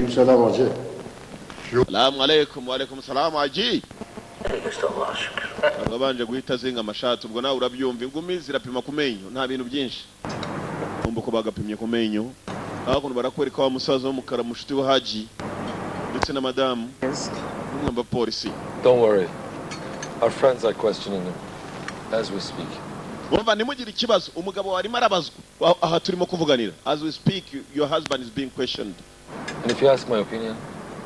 Selam hacı. Salamu alaikum. Wa alaikum salam, haji. Allah'a şükür. Wabanje guhita azinga amashati, ubwo nawe urabyumva, ingumi zirapima ku menyo, nta bintu byinshi. Umva ko bagapimye ku menyo. Hakuno barakwereka wa musaza w'umukara, mushuti wa haji ndetse na madamu n'umwe mu bapolisi. Don't worry. Our friends are questioning him as we speak. Umva, ntimugire ikibazo, umugabo warimo arabazwa aha turimo kuvuganira. As we speak, your husband is being questioned. And if you ask my opinion,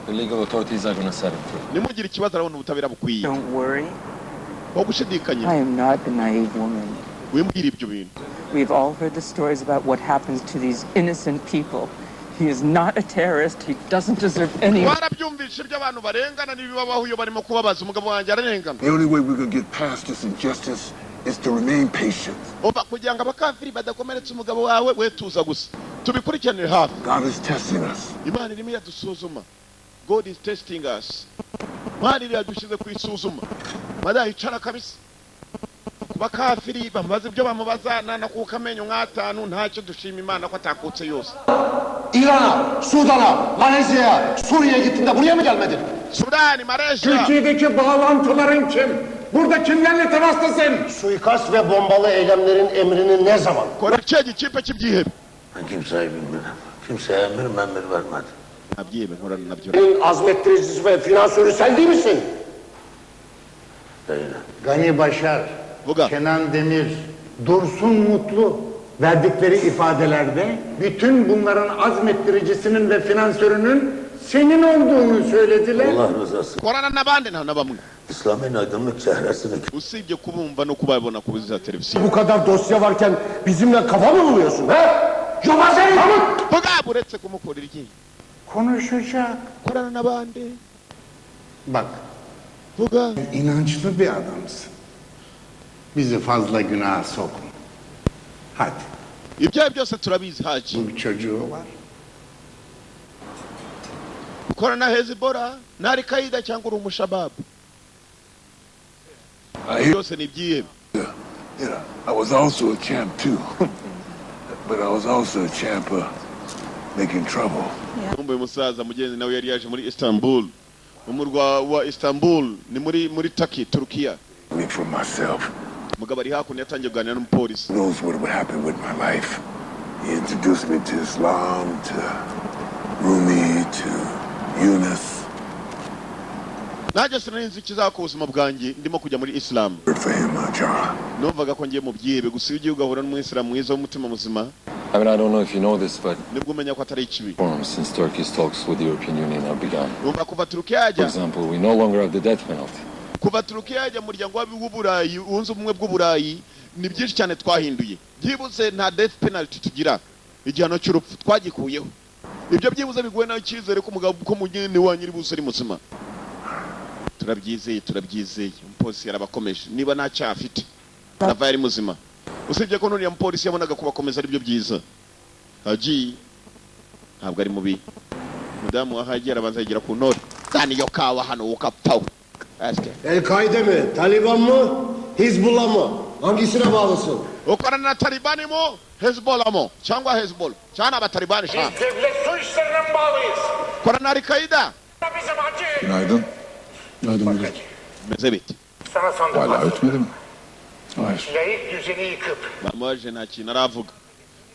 the legal authorities are gonna set him free. Nimugire ikibazo, arabona ubutabera bukwiye. Don't worry. Aho gushidikanya. I am not the naive woman. Wimbwira ibyo bintu. We've all heard the stories about what happens to these innocent people. He is not a terrorist. He doesn't deserve any. Twarabyumvishe ibyo abantu barengana n'ibibabaho iyo barimo kubabaza. Umugabo wanjye ararengana. The only way we're gonna get past this injustice is to remain patient. Umva, kugira ngo abakafiri badakomeretsa umugabo wawe, we tuza gusa tubikurikiranire hafi. God is testing us. Imana irimo iradusuzuma. God is testing us. Imana iradushyize ku isuzuma. Madamu icara kabisa ku bakafiri bamubaza ibyo bamubaza, nanakuka amenyo nk'atanu ntacyo. Dushima Imana ko atakutse yose. İran'a, Sudan'a, Malezya'ya, Suriye'ye gittin de buraya mı gelmedin? Sudani, Malaysia. Türkiye'deki bağlantıların kim? Burada kimlerle temastasın? Suikast ve bombalı eylemlerin emrini ne zaman? Kora ikihe gikipe cy'ibyihebe? Ben kimseyi bilmiyorum. Kimseye emir memir vermedim. Nta byihebe nkorana nabyo. Senin azmettiricisi ve finansörü sen değil misin? Değilim. Gani Başar, Vuga. Kenan Demir, Dursun Mutlu verdikleri ifadelerde bütün bunların azmettiricisinin ve finansörünün senin olduğunu söylediler. Allah rızası. Korana n'abandi? Nta na bamwe. İslam'ın aydınlık çehresini Usibye kubumva no kubabona kuri za televiziyo. Bu kadar dosya varken bizimle kafa mı buluyorsun he? Yobaz herif! Vuga, uretse kumukorera iki? Konuşacak. Korana n'abandi. Bak, Vuga. İnançlı bir adamsın. Bizi fazla günaha sokma. Hadi, Ibyaha byose turabizi, haji. bu bir çocuğu var. Ukorana na Hezbollah na Al-Qaeda cyangwa uri umushababu? I hear Byose ni ibyihebe. I was also a champ too. But I was also a champ making trouble. Numva uyu musaza mugenzi nawe yari yaje muri Istanbul, umurwa wa Istanbul ni muri Turkey, Turukiya. Me for myself. Umugabo ari hakuno, yatangiye kuganira n'umupolisi. Who knows what would happen with my life? He introduced me to Islam, to Rumi, to Yunus. Nanjye sinari nzi ikizaba ku buzima bwanjye, ndimo kujya muri Islam. Good for him, John. Numvaga ko ngiye mu byihebe gusa. Iyo ugiye ugahura n'umuyisilamu mwiza w'umutima muzima, I mean, I don't know if you know this, but nibwo umenya ko atari ikibi. reforms since Turkey's talks with the European Union have begun. Numva kuva Turukiya For yajya example, we no longer have the death penalty. Kuva Turukiya yajya mu muryango w'Uburayi wunze ubumwe bw'Uburayi, ni byinshi cyane twahinduye. Byibuze nta death penalty tugira, igihano cy'urupfu twagikuyeho. Ibyo byibuze biguhe nawe icyizere ko umugabo ko mugeni wanyu uri buze ari muzima. Turabyizeye, turabyizeye. Umupolisi yarabakomeje, niba nta cyaha afite arava yari muzima, usibye ko nuriya mupolisi yabonaga kubakomeza aribyo byiza. Haji ntabwo ari mubi. Mudamu wa Haji arabanza yigira ku ntore zana iyo kawa hano ukapfa we. Aske. El Kaide mi, Taliban mı, Hizbullah mı? Hangisine bağlısın? Ukorana na Talibani mu, Hezbollah mu, cyangwa Hezbollah cyangwa abatalibani sha? Devlet su işlerine mi bağlıyız? Korana Al-Qaida? Bizim hacı. Günaydın. Meze bite? Sana sandık Hala ötmedi mi? Hayır. Laik düzeni yıkıp Bamubaje, nta kintu aravuga,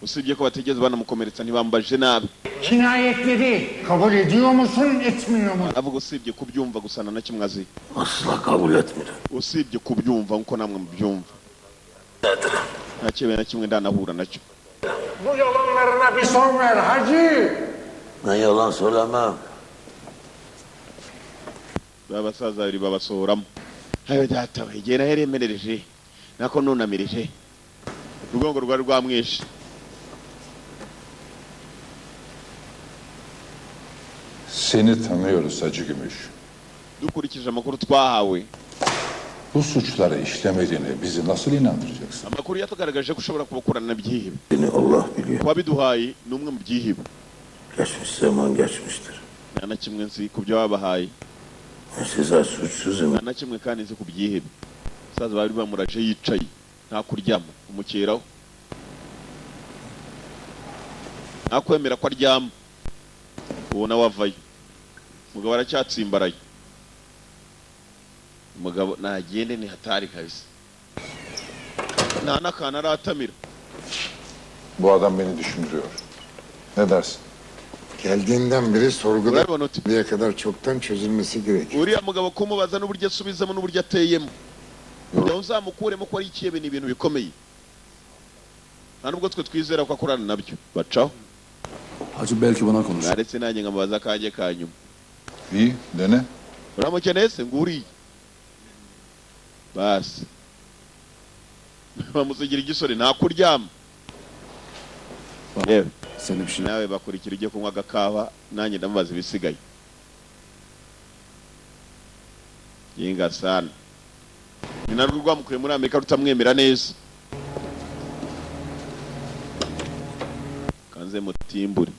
usibye ko batigeze banamukomeretsa, ntibambaje nabi. Cinayetleri kabul ediyor musun, etmiyor musun? Aravuga usibye kubyumva gusa, nta na kimwe azi. Asla kabul etmiyorum. Usibye kubyumva nkuko namwe mubyumva, nta kintu na kimwe ndanahura nacyo. Bu yalanlarına bir son ver hacı. Ben yalan söylemem. Ba basaza babiri babasohoramo. Ayo data we, igihe naheremereje nako nunamirije urugongo rwari rwamwishe. Seni tanıyoruz Hacı Gümüş. Dukurikije amakuru twahawe, Bu suçları işlemediğine bizi nasıl inandıracaksın? Amakuru yatugaragaje ko ushobora kuba ukorana n'ibyihebe. Seni Allah biliyor. Wabiduhaye ni umwe mu byihebe. Geçmiş zaman geçmiştir. Nta na kimwe nzi ku byo babahaye. Ben size suçsuzum. Nta na kimwe kandi nzi ku byihebe. Umusaza bari bamuraje yicaye, nta kuryama, umukeraho nta kwemera ko aryama. Uwo nawe avayo, umugabo aracyatsimbaraye. Umugabo nagende, ni hatari kabisa, nta n'akantu aratamira. Bu adam beni düşündürüyor. Ne dersin? Geldiğinden beri sorguda Urabibona uti? diye kadar çoktan çözülmesi gerekiyor. Uriya mugabo kumubaza n'uburyo asubizamo n'uburyo ateyemo, kugira ngo uzamukuremo ko ari ikiyebe, ni ibintu bikomeye. Nta nubwo twe twizera ko akorana nabyo, bacaho. Hacı belki bana konuşur. Naretse nanjye nkamubaza akanjye ka nyuma. İyi, dene. Uramukeneye se? Ngo uriye basi bamusigira igisore, nta kuryama yewe. Sen de bir şey Nawe bakurikira, ujye kunywa agakawa, nanjye ndamubaza ibisigaye. Yinga sana, ni narwo rwamukuye muri Amerika rutamwemera neza. Kanze mutimbure.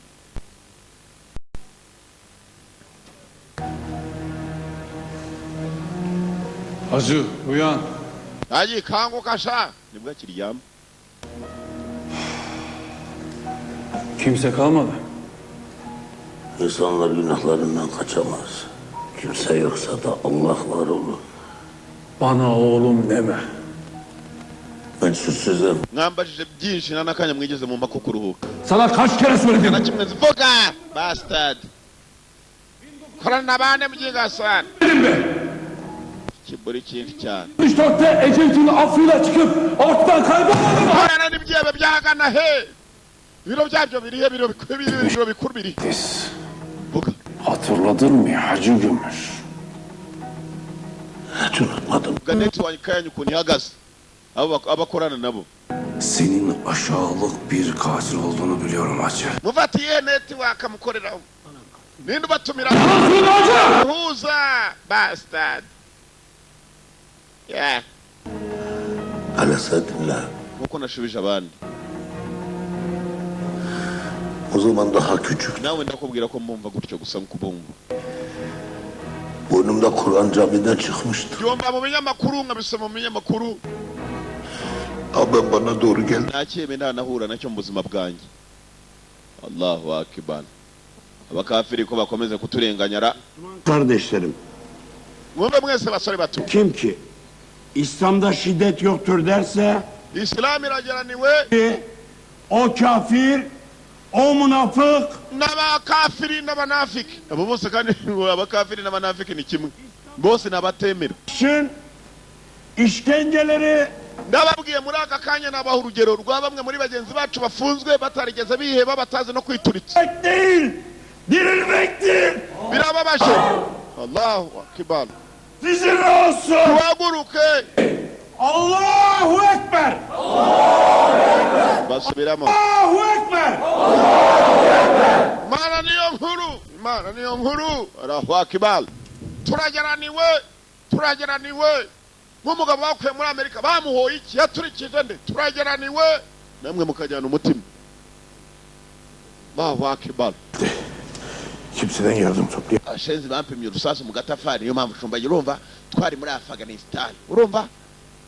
Hacı uyan. Ayi, kanguka sha, nibwo akiryama. Kimse kalmadı. İnsanlar günahlarından kaçamaz. Kimse yoksa da Allah var olur. Bana oğlum deme. Ben suçsuzum. Mwambajije byinshi, nta n'akanya mwigeze mumpa ko kuruhuka. Sana kaç kere söyledim? Na kimwe zivuga, bastard. Korana bane mujinga sana, kiburi cyinshi cyane. 74'te Ecevit'in affıyla çıkıp ortadan kaybolmadı mı? Korana n'ibyebe byahagana he? Ibiro byabyo birihe? Biro bikuru, biro bikuru biri vuga. Hatırladın mı Hacı Gümüş? Hiç unutmadım. Vuga network yanyu ukuntu ihagaze, abo abakorana nabo. Senin aşağılık bir katil olduğunu biliyorum Hacı. Mufatiye network mukoreraho, ninde ubatumira huza, bastard, yeah. Hele sen dinle. Nkuko nashubije abandi. O zaman daha küçük. Nawe ndakubwira ko mbumva gutyo gusa kubumva. Boynumda Kur'an camiden çıkmıştı. Byumva mu binyamakuru, nkabisoma mu binyamakuru. Abim bana doğru geldi. Nta cyebe ntanahura nacyo mu buzima bwanjye. Allahu akbar, abakafiri ko bakomeze kuturenganyara. Kardeşlerim, Mwumve mwese basore bato. kim ki İslam'da şiddet yoktur derse Isilamu irageraniwe. o kafir, o münafık N'abakafiri n'abanafiki, abo bose kandi ngo abakafiri n'abanafiki ni kimwe, bose ni abatemera. için işkenceleri Ndababwiye muri aka kanya, nabaha urugero rwa bamwe muri bagenzi bacu bafunzwe batarigeze biheba, batazi no kwituritsa. değil, dirilmektir. Birababaje. Allahu akbar. Sizin olsun. Tuhaguruke. Allahu Ekber. Basubiramo. Allahu Ekber. Imana niyo nkuru, Imana niyo nkuru. Allahu akbar. Turageraniwe, turageraniwe. Nk'umugabo bakuye muri Amerika, bamuhoye iki? Yaturikije nde? Turageraniwe, namwe mukajyana umutima. Allahu akbar. Kimseden yardım toplayamam. Abashenzi bampimye urusasu mu gatafari, niyo mpamvu cumbagira. Urumva, twari muri Afghanistan, urumva,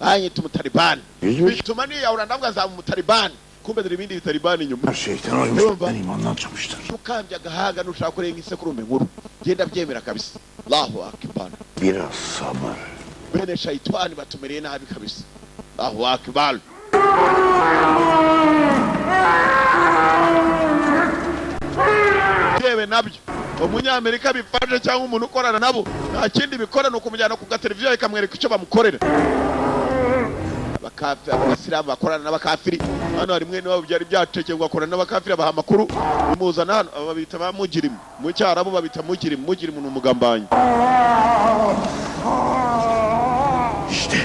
banyita umutalibani, bituma niyahura, ndavuga nzaba umutalibani, kumbe dore ibindi bitalibani inyuma. Şeytan oymuş, imandan çıkmışlar. Ukambye agahanga, nushaka kurenga isekurume nkuru, genda byemera kabisa. Allahu akbar. Biraz sabır. Bene shayitani batumereye nabi kabisa. Allahu akbar. Yewe, nabyo umunyamerika bifashe cyangwa umuntu ukorana nabo, nta kindi bikora ni ukumujyana ku gateleviziyo ikamwereka icyo bamukorera. Abasilamu bakorana n'abakafiri hano hari mwene wabo byari byacekeye ngo akorana n'abakafiri, abaha amakuru, bimuzana hano. Aba babita ba mujirimu, mu cyarabu babita mujirimu. Mujirimu ni umugambanyi. İşte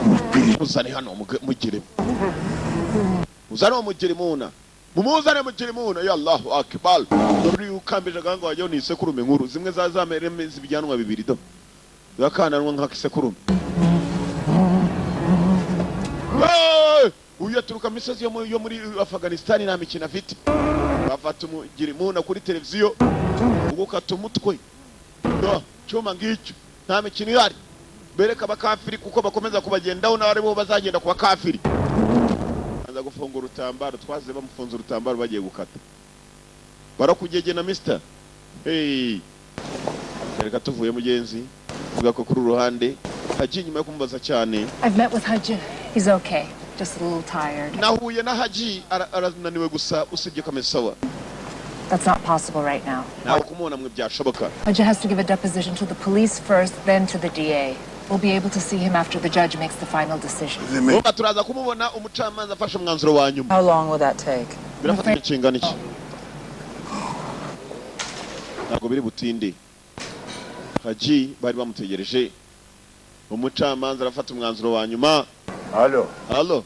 muhbir Muzane hano mujirimu, muzane uwo mujirimuna, mumuzane mujirimuna. Ya Allahu akbar. Dore ukambije agahanga wajyaho ni isekurume nkuru, zimwe za zamereme zibyanwa bibiri, do zakananwa nk'akisekurume. Hey! Uyu aturuka mu misozi yo muri Afghanistan, nta mikino afite. Bafata umugirimuna kuri televiziyo, ugukata umutwe. Do, cyuma ngicyo, nta mikino ihari. Bereka abakafiri kuko bakomeza kubagendaho, nawe aribo bazagenda ku bakafiri. Aza gufunga urutambaro, twaze bamufunze urutambaro bagiye gukata, barakugegena. Mister, Hey, reka tuvuye mugenzi vuga ko kuri uru ruhande hagiye nyuma yo kumubaza cyane. I've met with Haji. He's okay. Just a little tired. Nahuye na Haji, arananiwe gusa, usibye ko ameze sawa. That's not possible right now. Ntabwo kumubona mwe byashoboka. Haji has to give a deposition to the police first, then to the DA. We'll be able to see him after the judge makes the final decision. Urumva turaza kumubona umucamanza afashe umwanzuro wa nyuma. How long will that take? Birafata igihe kingana iki? Ntabwo biri butinde. Haji bari bamutegereje, umucamanza arafata umwanzuro wa nyuma. Alo. Halo.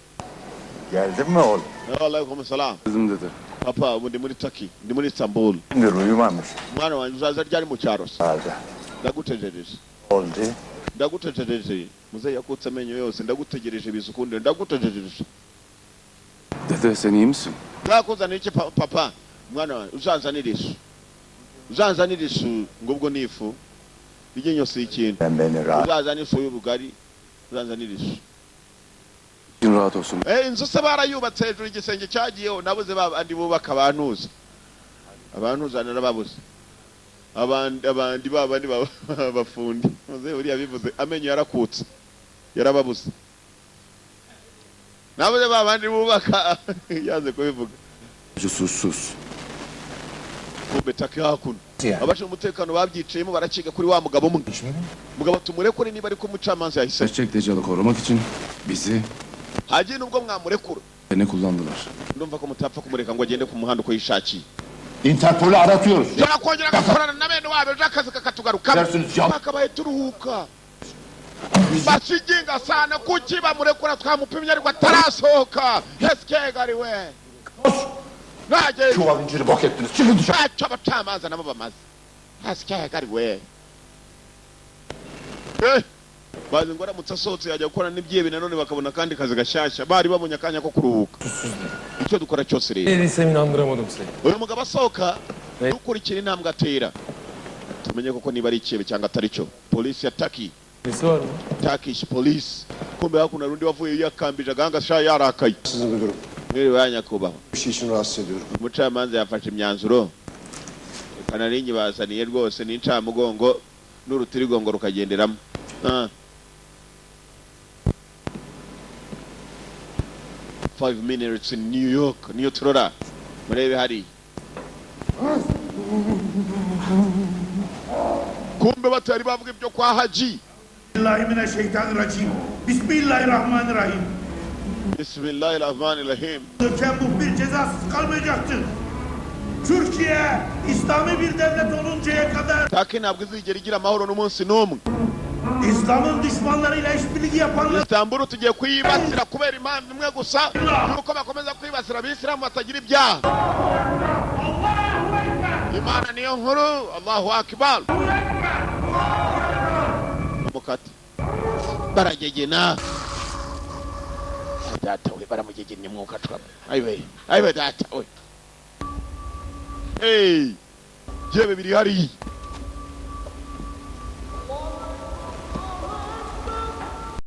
Geldin mi oğlum? Alaikum salam. Dedim dedi. Papa, ubu ndi muri Turkey, ndi muri Istanbul. Gündür uyumamış. Mwana wanjye, uzaza ryari mu cyaro se? Herhalde. Ndagutegereje. Oldu. Ndagutegereje. Muzehe yakutse amenyo yose. Ndagutegereje, biza ukundi, ndagutegereje. Dede, sen iyi misin? Nzakuzanira iki papa? Mwana wanjye, uzanzanire isu, uzanzanire isu. Ngo ubwo ni ifu, iryinyo si ikintu. Sen beni rahat. Uzazane ifu y'ubugari, uzanzanire isu. İçin rahat olsun. Eh, inzu se barayubatse hejuru, igisenge cyagiyeho. Nabuze ba bandi bubaka, abantuza, abantuza narababuze, abandi abandi ba bandi bafundi. Muzehe uriya bivuze amenyo yarakutse, yarababuze. Nabuze ba bandi bubaka, yanze kubivuga. Sus sus. Kumbe taki hakuno abashinzwe umutekano babyicayemo, baraciga kuri wa mugabo umwe. Mugabo tumurekure niba ariko umucamanza yahisemo. Gerçek Deccal'ı korumak için bizi Hagiye nubwo mwamurekura, ne kullandılar. Ndumva ko mutapfa kumureka ngo agende ku muhanda uko yishakiye. Interpol'ü aratıyoruz. Turakongera agakorana na bene wabo, ejo akazi kakatugarukamo. Dersiniz ya. Bakabaye turuhuka bashiginga sana. Kuki bamurekura? Twamupimye ariko atarasohoka. Hesikegari we nageze. Çuval inciri bok ettiniz. Çıkın dışarı. Ntacyo abacamanza nabo bamaze. Hesikegari we. Eh, bazi ngo aramutse asohotse yajya gukora n'ibyebe nanone, bakabona akandi kazi gashyashya. Bari babonye akanya ko kuruhuka. Icyo dukora cyose rero, Ne dediysem inandıramadım seni. Uyu mugabo asohoka, dukurikira intambwe atera, tumenye koko niba ari icyebe cyangwa atari cyo. Polisi ya Taki. Nesi var mı? Turkish police. Kumbe hakuno hari undi wavuye yakambije agahanga sha, yarakaye. Sizin müdürüm. Mwiriwe ya nyakubahwa. Bir şey için rahatsız ediyorum. Umucamanza yafashe imyanzuro. Reka nari nyibazaniye rwose, ni incamugongo n'urutirigongo rukagenderamo. Ah. 5 Minutes in New York niyo turora, murebe hariya. Kumbe batari bavuga ibyo kwa Haji. Bismillahirrahmanirrahim. Bismillahirrahmanirrahim. Bismillahirrahmanirrahim. Döken bu bir cezasız kalmayacaktır. Türkiye İslami bir devlet oluncaya kadar Taki ntabwo izigera igira amahoro n'umunsi n'umwe. İslam'ın düşmanlarıyla işbirliği yapanlar Istanbul tugiye kuyibasira kubera impamvu imwe gusa, nuko bakomeza kwibasira abisilamu batagira ibyaha. Imana niyo nkuru. Allahu akbar. Mukate baragegena. Data we, baramugegennye, mwuka acwamo. Ayiwe, ayiwe, data we. Hey, byebe biri hariya.